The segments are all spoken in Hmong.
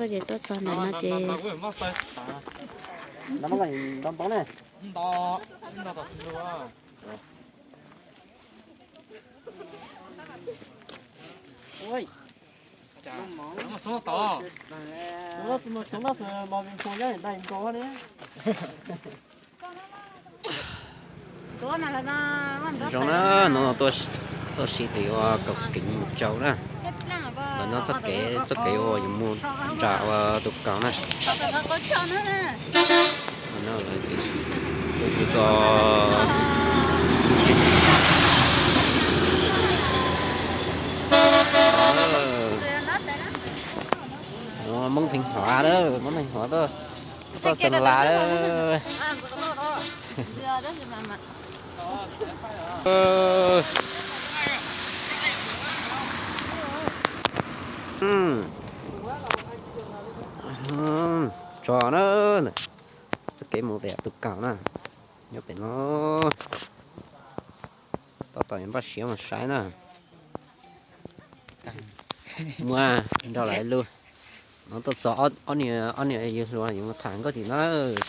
Ces tuaj txog ntawm no ces Zoo na, no tuaj si tus ua kaum kev mus tsau na. Los nyob txoj kev, txoj kev uas yuav mus nram ua tus kaus na. Tus tus tso Moob Theej Huav lawm, Moob Theej Huav tuaj, tuaj Xeem Las lawm. Tso na, txoj kev mus pem tus kaus na, nyob pem no. Tab tom yuav npaj siav mus saib na. Muaj nrog lawv lub no tuaj txog ob niam, ob niam yawg hluas yuav mus tham nkauj tim no,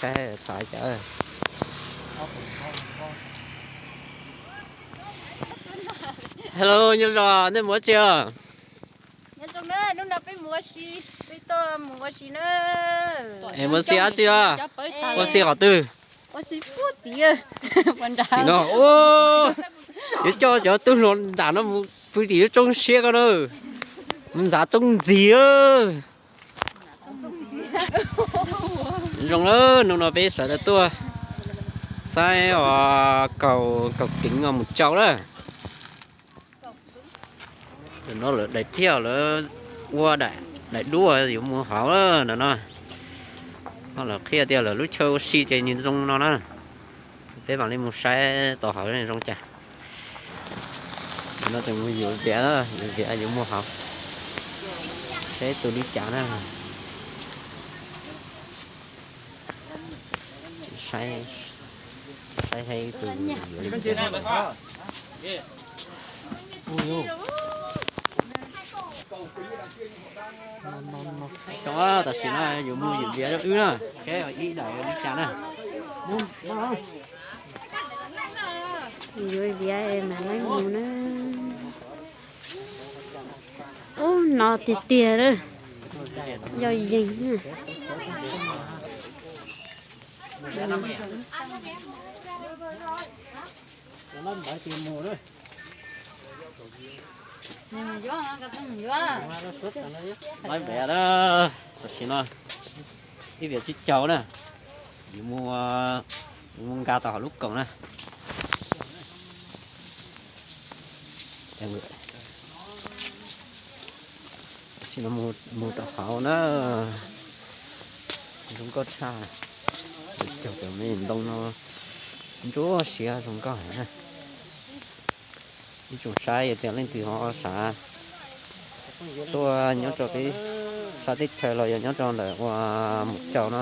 saib tham cas. Hello, nyob zoo, nej mus ua tsi os? Es mus xi dab tsi os? Ua si qhov twg? Tim no, yuav coj cov tub hluas nram no mus pw tim lub roob siab ko na, mus ntxav roob ntxiag. Zoo lawm, hnub no peb sawv daws tuaj saib os, kaus, kaus kev mus tsau lawm. Tam no lawv daim thiaj lawv ua daim duab yuav mus hauv no no. No lawv qhia tias lawv lub chaw ua si ces nws zoo no na. Peb mam li mus saib tau hauv zoo cas. No ces mus yuav viav, yuav viav yuav mus hauv, saib tus li cas na. Saib, saib saib tus yuav li cas. Xyov tam sim no yuav mus yuav viav rau wb na, saib ib daim li cas na. Yuav viav mas leej mus na. Ub, no tiag tiag lawm, yog yees. Lawv npe tam sim no ib viav tsib caug na, yuav mus, yuav mus nkag tau hauv lub koom na. Tam sim no mus rau hauv na, zoo nkauj tshaj, caug cov me ntoo no ntsuab siab zoo nkauj heev na. Ib tsoom saib yog tias leej twg ho xav tuaj nyob rau peb sab teb chaws los yog nyob rau ntawm ua Mus Tsaus no,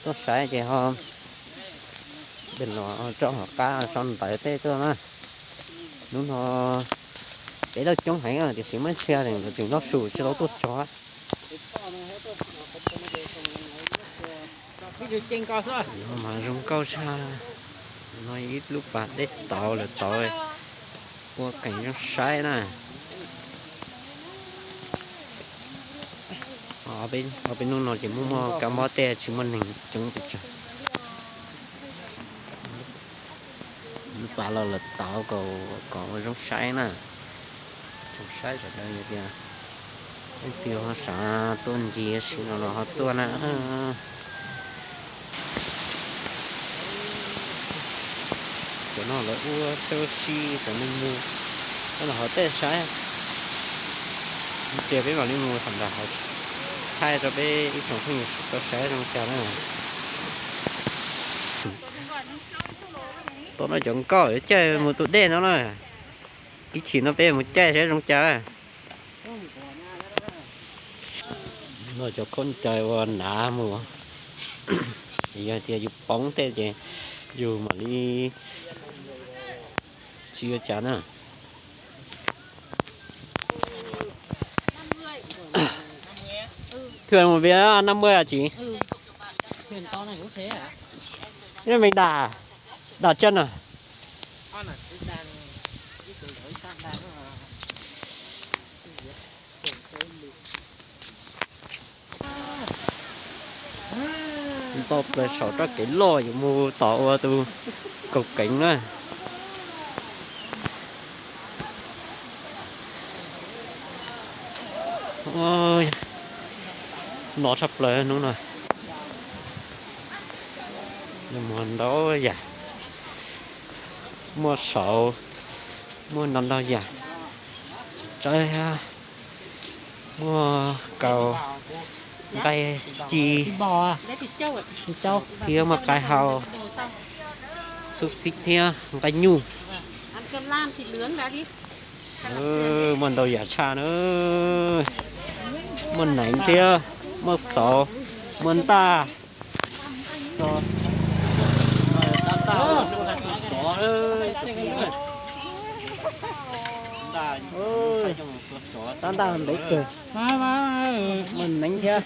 tuaj saib ces ho pem los rau hauv qab sau ntawv tej tuaj na. Hnub no peb lawv coob heev tiam sis muaj ib txhia lawv tseem loj sus tsis tau tuaj txog. Mas zoo nkauj tshaj, no ib lub pas dej tauv lawv tauv ua keem zoo saib na. Ob peb hnub no ces muaj muaj kab mob tej tsis muaj neeg coob pes tsawg. Lub pas los lawv tauv kom ua zoo saib na, zoo saib sawv daws tias leej twg ho xav tuaj ncig sim no los ho tuaj na. Cov no lawv ua chaw ua si cov neeg mus, cov no hauv tej saib. Tias peb mam li mus tham nram hauv thaij rau peb ib tsoom phooj ywg tau saib zoo cas na. Tom no cov nkauj yuav caij mus tus dej no na. Ib chim no peb mus caij saib zoo cas. No cov khaub ncaws ua hnav mus, yog tias yus poob tej ces yus mam li tsis ua cas na. Thường một vé năm mươi hả chị? Cái này mình đà, đà chân à? Tau plaws saum roj kev loj yuav mus tom ua tus kaum keev na. No tshaj plaws hnub no. Muaj ntau yam, muaj saud, muaj ntau ntau yam. Tsawb, muaj kaus, nqaij ci, thiab muaj qaib hau, xub xib thiab nqaij nyuj. Muaj ntau yam tshaj na. Muaj neev thiab, muaj xauv, muaj ntaj. Tab ntaj ntev kawg. Muaj neev thiab.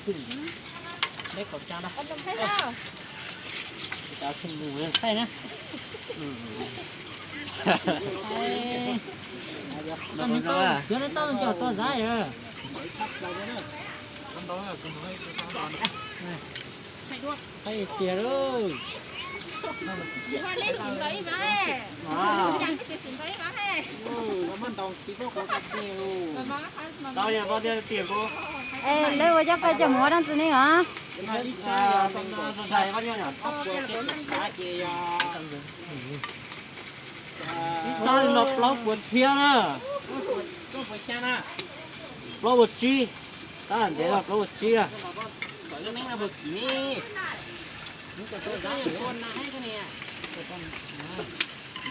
Lawv ua coj koj coj mus ua dab tsi ne os? Txab li no plaub puas txhiab na. Plaub puas tsib. Tab ntev no plaub puas tsib a.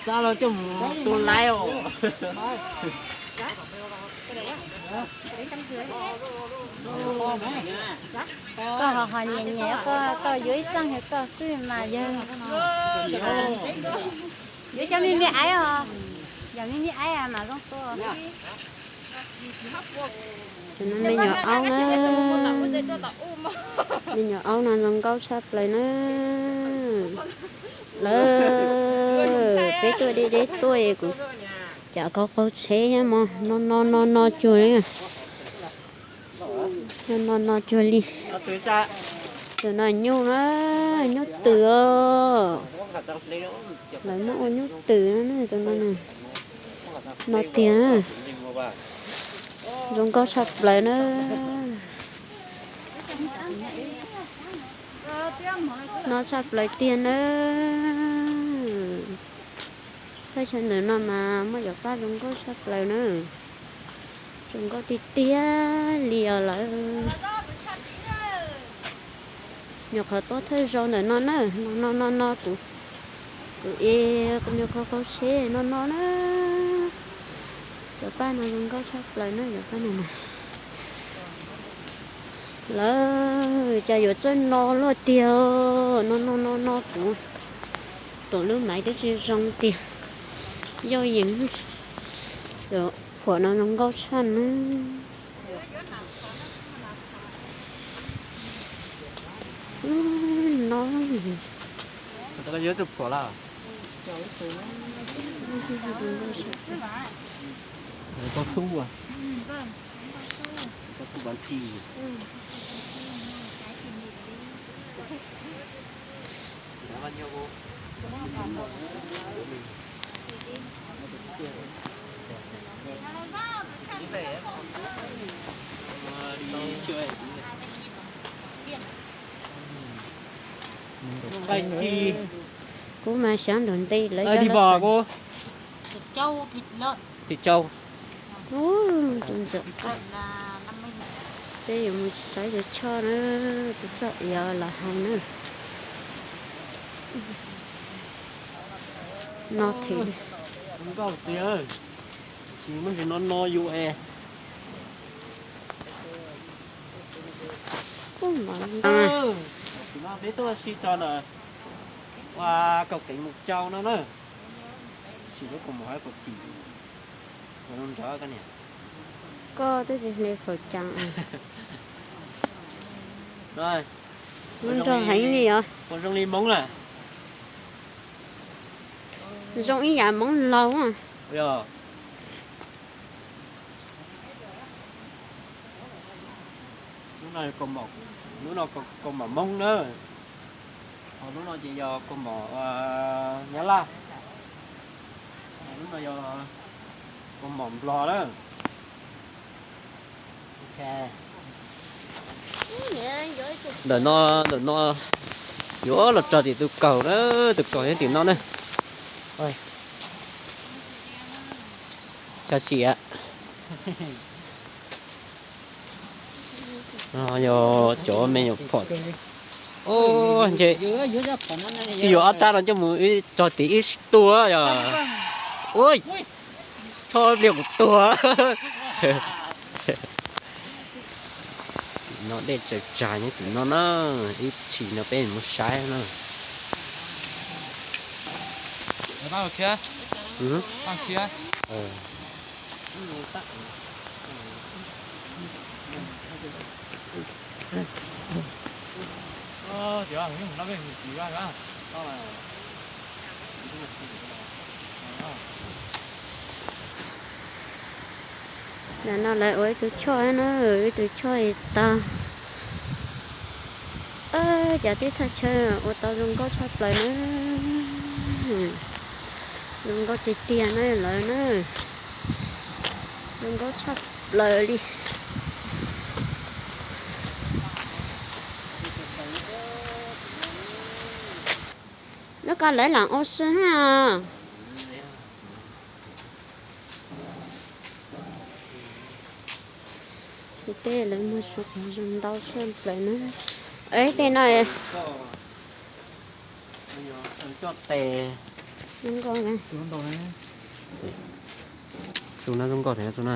Txab los coj mus tua laiv os. Koj ho ho nyiam nyiam koj, koj yuav ib txoj yog koj xwb mas yog. Yuav cov me me aiv os, yog me me aiv mas zoo tua. Cov no me nyuam aub na, me nyuam aub no zoo nkauj tshaj plaws na. Lawv, peb tuaj deb deb tuaj es kuv cov qaug qaug tsheb nyob mo no no no no cuag li. No no no cuag li. Tus no nyuj na, nyuj twm os. Lawv muab ua nyuj twm no na, tus no na. No tiag na. Zoo nkauj tshaj plaws na. No tshaj plaws tiag na. Thaj chaw ntawm no mas muaj cov paj zoo nkauj tshaj plaws na. Zoo nkauj tiag tiag li os lawm. Nyuam qhuav tuaj thawj zaug ntawm no na, no no no no kuv, kuv es kuv nyuam qhuav qaug tsheb no no na. Cov paj no zoo nkauj tshaj plaws na, cov paj no na. Lawv, cas yuav txawj no luaj tiag, no no no no kuv, tus lub maiv twb tsis zoo tiag, yoj yees, phuam no zoo nkauj tshaj na. No, tau xub, tau xub bán chi. Kuv mas xyov nrog nte lawv cov thịt châu. Tus ntxawm, peb yuav mus saib cov choj na, tus choj iav los haus na. No thiab. Nkauj tiag, tsis muaj ntsis no no yus es. Ub, no peb tuaj si tso na, ua kaum kev mus tsau no na. Sim lub kaus mom hab kaum tim, ua nrov koj niam. Koj twb tsis hle faus cas. Zoo nrog heev li os. Zoo li Hmoob na. Zoo ib yam Hmoob laus. Yog. Lub no, lub no kaus mom Hmoob na. Ho lub no ces yog kaus mom Nyab Laj. Lub no yog kaus mom Nplog na. Ntawm no, ntawm no yuav los txog tim tus kaus na, tus kaus nyob tim no na. Tso siab. No yog cov me nyuam phom. Ntshe twb yuav ob rab no coj mus tso tid ib sij tuag yog. Ua, tsho pliag kuv tuag. Tim no dej tsaws tsag nyob tim no na, ib tshim no peb mus saib na. Ntawm no lawv ua ib tug choj na, ib tug choj tau. Cov teb thaj chaw ua tau zoo nkauj tshaj plaws na. Zoo nkauj tiag tiag na lawv na. Zoo nkauj tshaj plaws li. Lub ko lawv lam ua si na. Tus tej lawv muag su qhov zoo ntau tshaj plaws na. Tej no zoo nkauj na. Tus no zoo nkauj thiab tus na.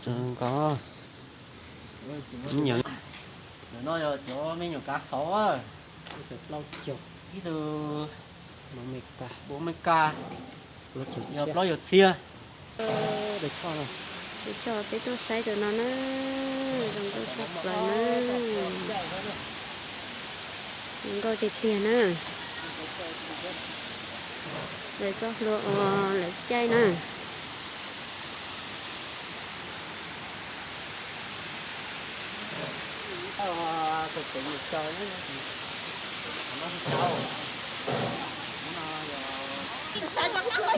Zoo nkauj. Ntawm no yog cov me nyuam kav xauv. Ib tug Amelikas, yog plaub caug txhiab. Tus choj peb tuaj saib tus no na, zoo nkauj tshaj plaws na. Zoo nkauj tiag tiag na. Lawv txoj hlua uas lawv caij na.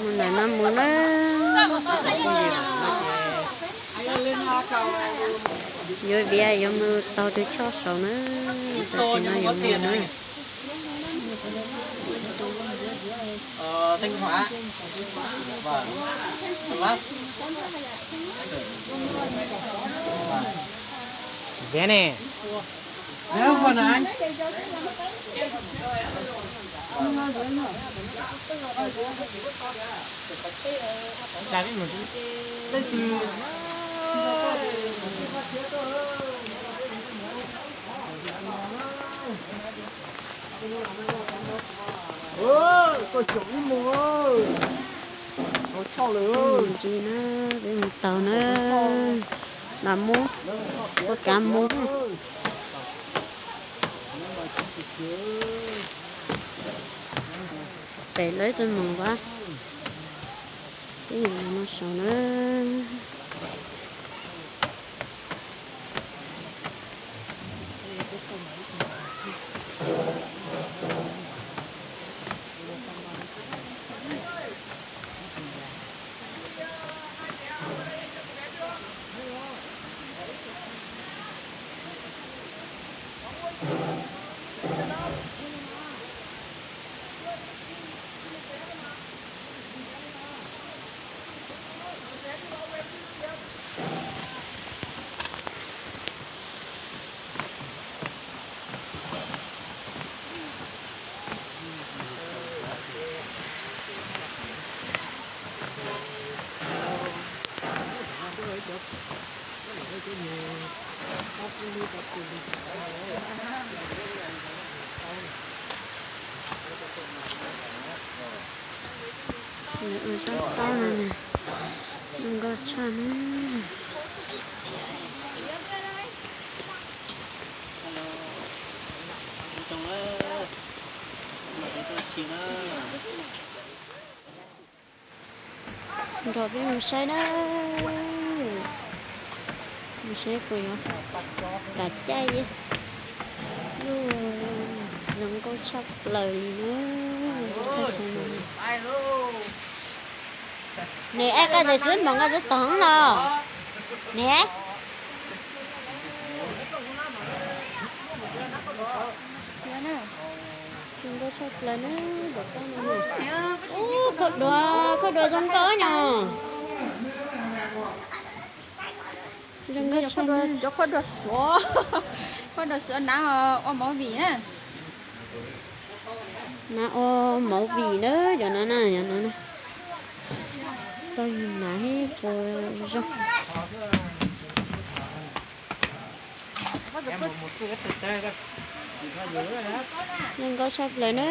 Mus ntawm no mus na. Yuav viav yuav mus taug tus choj saud na. Tam sim no yuav mus na. Koj caum ib mus, tau choj lawm. Ntsis na, peb mus taug na, lam mus, ua kav mus. Pem lawv tau mus vas, peb mus no saum na. Lawv ua zaub taub no na, zoo nkauj tshaj na. Nrog peb mus saib na, mus saib puas yuav kam caij. Lub zoo nkauj tshaj plaws li na. Ne, koj tes xwb mas koj twb tog los ne. Zoo nkauj tshaj plaws na, tus koj no. Ub, khaub dua, khaub dua zoo nkauj nyom. Zoo nkauj tshaj. Cov khaub dua suav, khaub dua suav nav ua movie na. Nav ua movie na, cov no na, cov no na. Tau yus nav puas zoo. Zoo nkauj tshaj plaws na.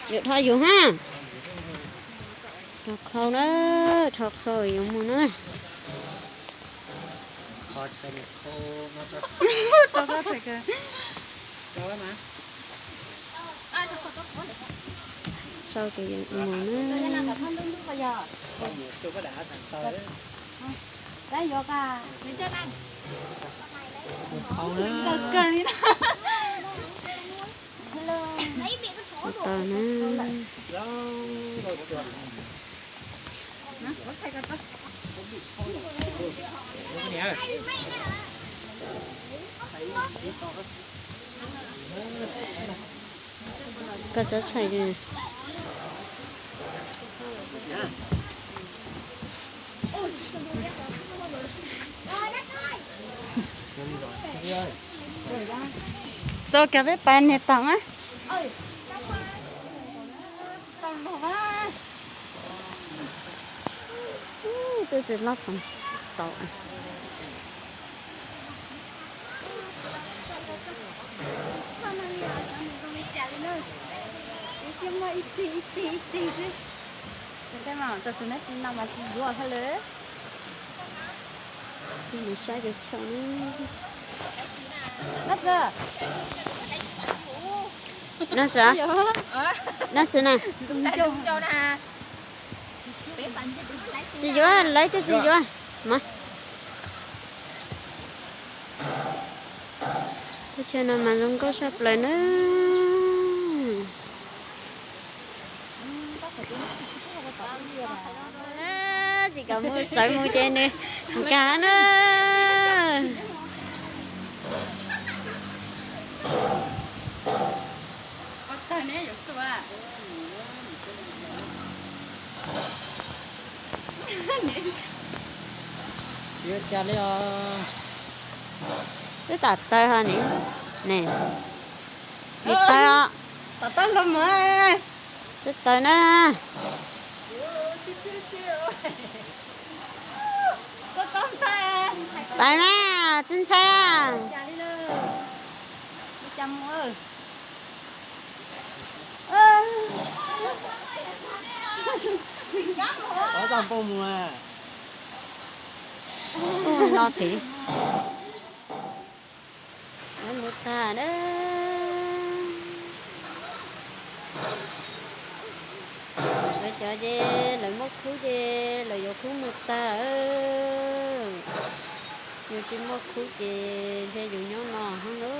Yuav rho yus ha. Rho khau na, rho khau yuav mus na. Sau ces yuav mus na. Tau na. Koj txhob thaij li. Txo kiag peb pais niag tag na. Twb tsis loj pes tau. Ib teg ib teg xwb. Saib mas tus txiv neej tsis no mas tsis yuav hlo lawm. Mus saib cov chaw. Nab txi, nab txi na. Tsis yuav, lawv twb tsis yuav mas. Teb chaws no mas zoo nkauj tshaj plaws na. Tsis kam mus, sawv mus ces nws nkag na. Tsis ua cas li os. Twb tam taws ho ne. Ne, nim taws os. Twb taws na. Pais mas tsis ntshai. Ub, no thiab. Lawv mus tag na. Lawv cov ces lawv muaj khub ces lawv yuav khub mus tag. Yus tsis muaj khub ces ntshe yus nyob no hov na.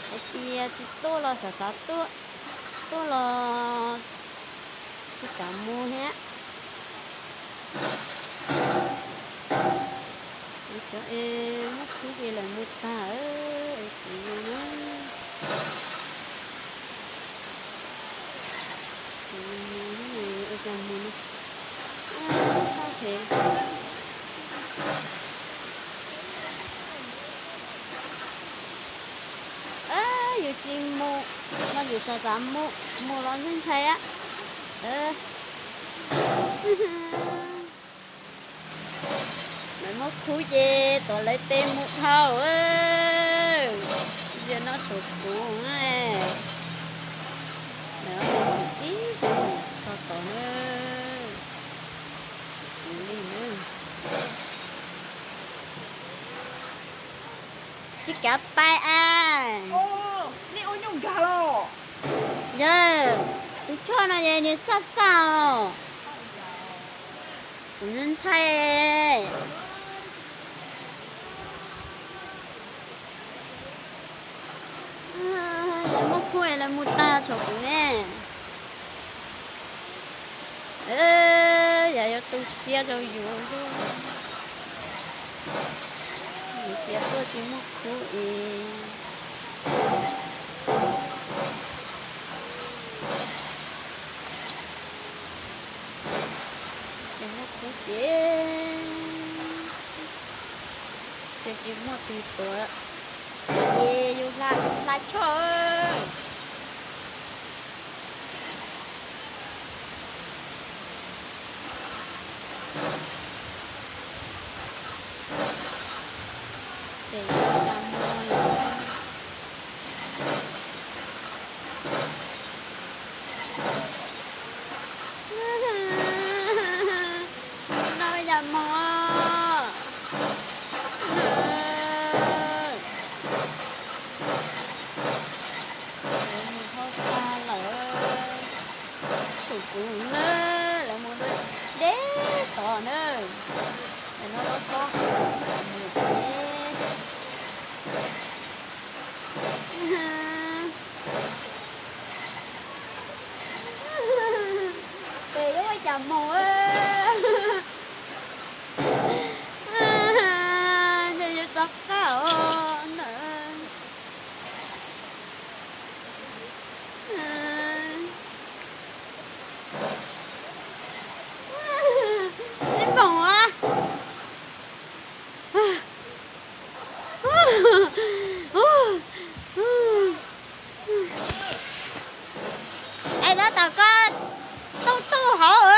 Hais tias tsis tuaj los xav xav tuaj, tuaj los tsis kam mus thiab. Cov es muaj khub ces lawv mus tag, es kuv no na. Kuv mus ua cas mus no, txhob phem. Yus tsis mus los yus xav xav mus, mus los ntshai ntshai. Lawv muaj khub ces tuav lawv tes mus dhau. Zaum no tshuav kuv, lawv ob tug txiv sib hlub txog tod na. Kuv li na. Tsis kav pais as. Yog, tus choj no es nws xaj xaj os. Kuv ntshai. Yog muaj khub es lawv mus tag tshuav kuv ne. Yog yuav tu siab rau yus xwb. Yus tias tuaj tsis muaj khub es. Tsis muaj khub ces, tsis, tsis muaj tus tuav ces yus hla, hla choj. Ces yus hla muag. Noj yam mog. Lawv mus dhau tag lawm. Tshuav kuv na, lawv mus deb tod na. Lawv no loj hlob mus deb. Ces yuav ua cas mus? Ces yuav rov qab os na. Tsis npaum a. Es tab tom koj tub tub hauv.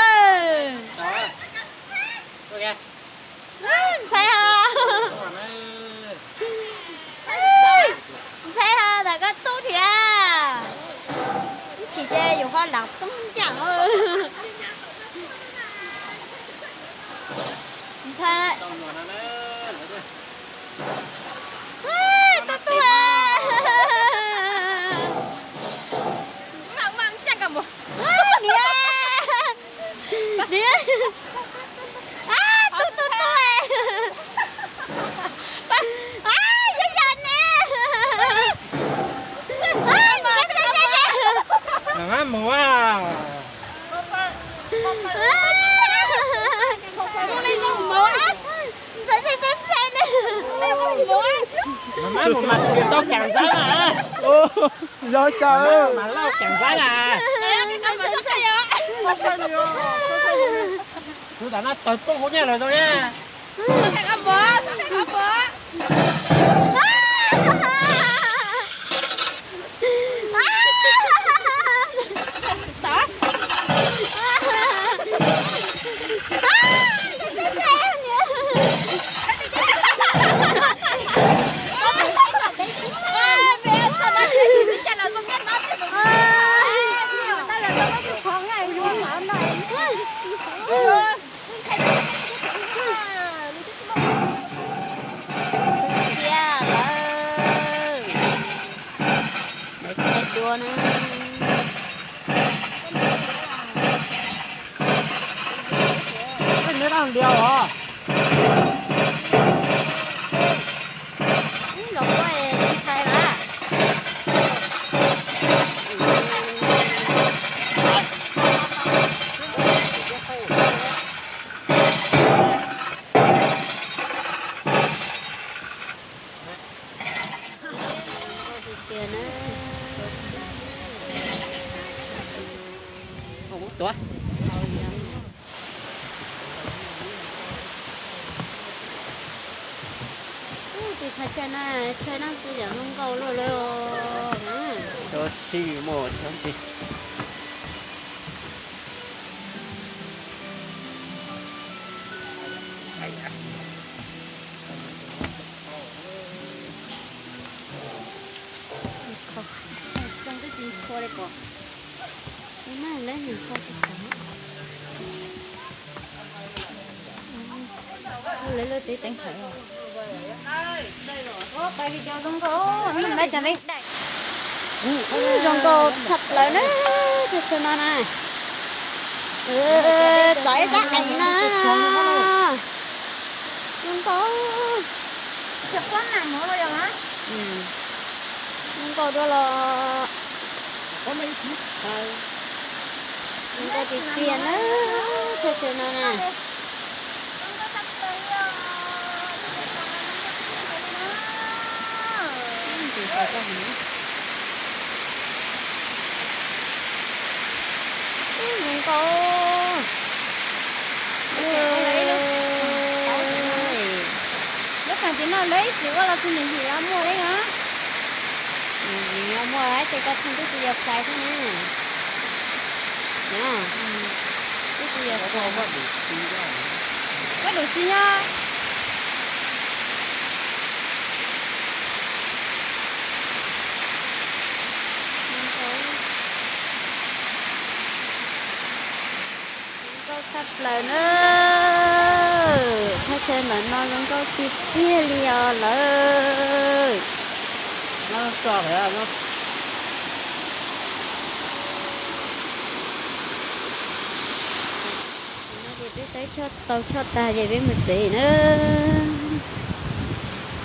Ntxhais ho, ntxhais ho, tom koj tub thiab. Tsis ces yus ho lam poob ncaam. Ntxhais, tub tub. Niam, niam. Tub tub tub. Yog yog ne. Mam maj mus a. Mam maj mus mas tsis tau keem xab na. Yog cas mam lauj keem xab na. Kuv tam no tawg poob hauv nyaj lawm zoo na. Siab lawm. Lawv thaij dua na. Neb dab lias os. Ntshai mas. Tiag na. Tus thaj chaw na, chaw no tsis yam zoo nkaus luaj li os. Tsis muaj tsis. Kho, kho twb tsis kho li ko. Ib mag lawv nws kho tsis tau. Lawv lawv tsev teev hawm os. Zoo nkauj tshaj plaws na, thaj chaw no na. Txawm ib tab ees na. Zoo nkauj. Zoo nkauj dua los. Zoo nkauj tiag tiag na, thaj chaw no na. Zoo nkauj. Lub xeev tim no lawv ib txwm ua los tsis nws yim muaj li os. Nws yim muaj ces koj txheej twb tsis yog xais thiab ne. Twb tsis yog xais. Koj dum tsis nyob. Zoo nkauj tshaj plaws na. Thaj chaw ntawm no zoo nkauj tiag tiag li os lawm. Ces peb saib choj tau choj tag ces peb mus tsev na.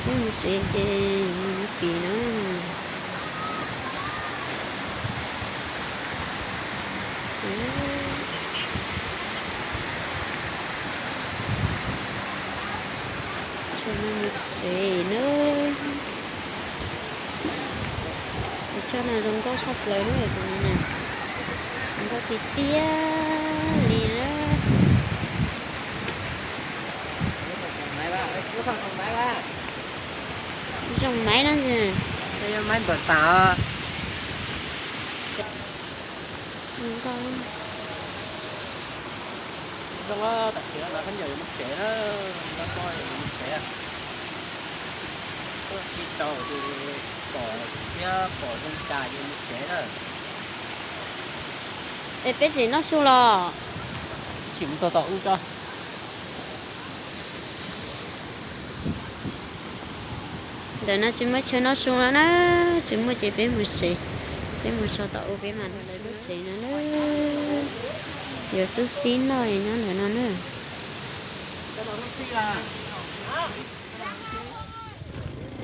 Peb mus tsev ces mus pim na. Mus tsev na. Tus choj no zoo nkauj tshaj plaws na, tus no na. Zoo nkauj tiag tiag li na. Zoo maiv no. Maiv npawm tas. Zoo nkauj. Zoo tam sim no khaub ncaws yuav mus tsev na, nyob koj yuav mus tsev. Tuaj tsis tau ces pom thiab pom zoo cas yuav mus tsev na. Es peb tseem noj su los? Tseem mus txog tom ub tso. Ntawm no tsis muaj chaw noj su no na, tsis muaj ces peb mus tsev, peb mus so tom ub peb mam li lawv lub tsev no na. Yuav xub xib noj nyob ntawm no na.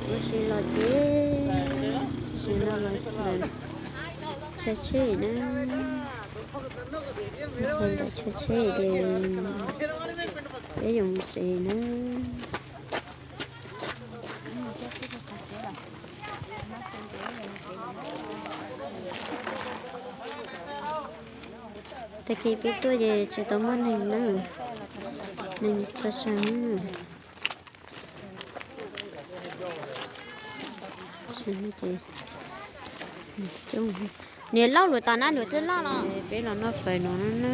Ua si los ces, si no los ntawm chaw tsheb na, txog ntawm chaw tsheb ces peb yuav mus tsev na. Tag kis peb tuaj ces tsis tau muaj neeg na, neeg tsa sa na. Niam laus luag tas na, luag twb loj los. Peb los noj fawm no na.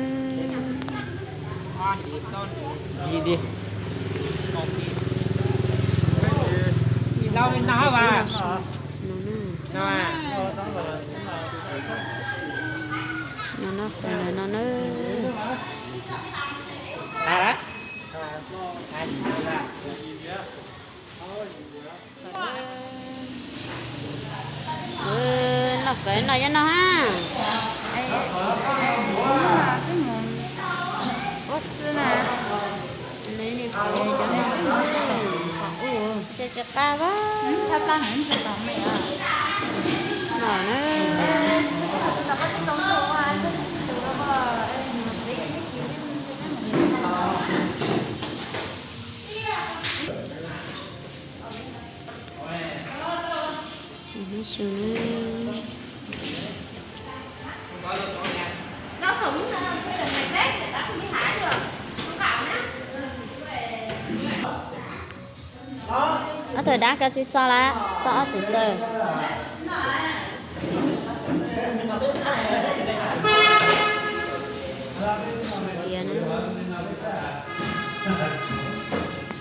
Los noj fawm no na. Noj fawm no yog no ha. Ua xwb na. Nws nim fawm cov no xwb. Tsis tsis qab vaj. No na. Ob tug dab koj tsis so lawm, so ob tug txawj.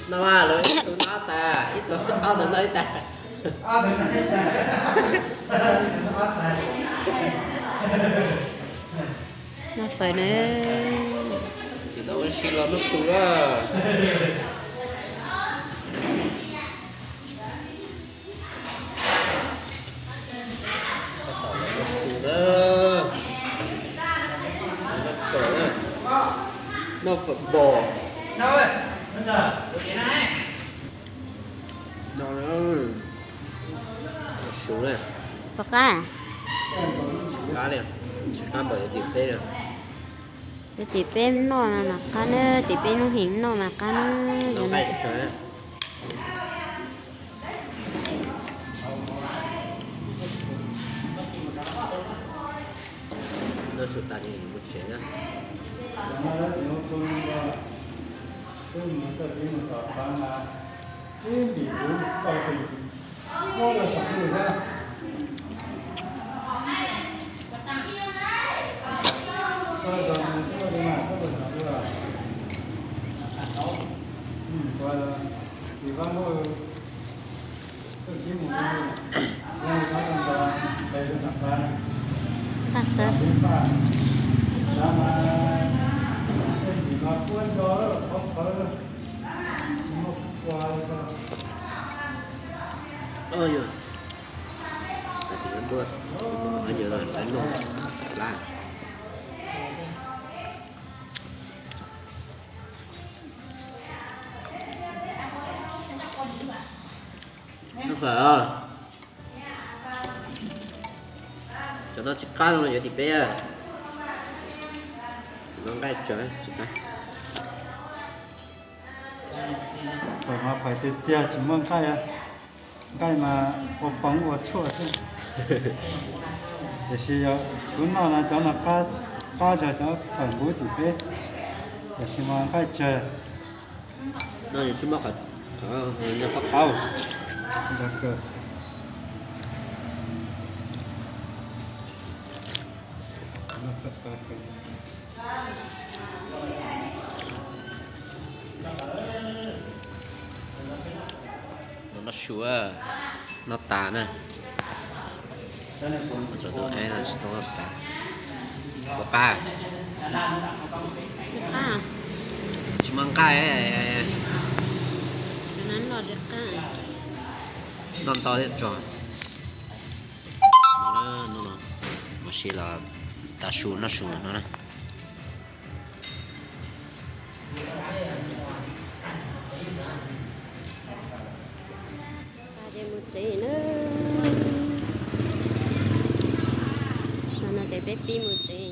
No mas lawv ib tug no tas, ib tug no tas. Noj fawm na. Tsis tau ua si los noj su na. Noj fawm npos. No, no, suv na. Puas qab? Tsis qab li, tsis qab npaum yuav tim peb na. Yuav tim peb noj mas qab na, tim peb hnub heev noj mas qab na. Noj nqaij tso. Noj su tas ces mus tsev na. Nqa txawv. Noj fawm. Cov no tsis qab no yuav tim peb. Noj nqaij tso tsis qab. Fawm mas fawm tiag tiag tsis muaj nqaij, nqaij mas ua poob ua tshuaj xwb. Tiam sis yog kuv noj no cov no qab, qab zog cov fawm npub tim peb, tiam sis mas nqaij tsawg. No yus tsis muab qhov, qhov nyob qab qaub. Noj su, noj tas na. Tsis tau noj tas. Puas qab? Tsis muaj nqaij. Noj ntau thiab tso. Mus si los tas su noj su no na. Ces mus tsev na. Tam no ces peb pib mus tsev.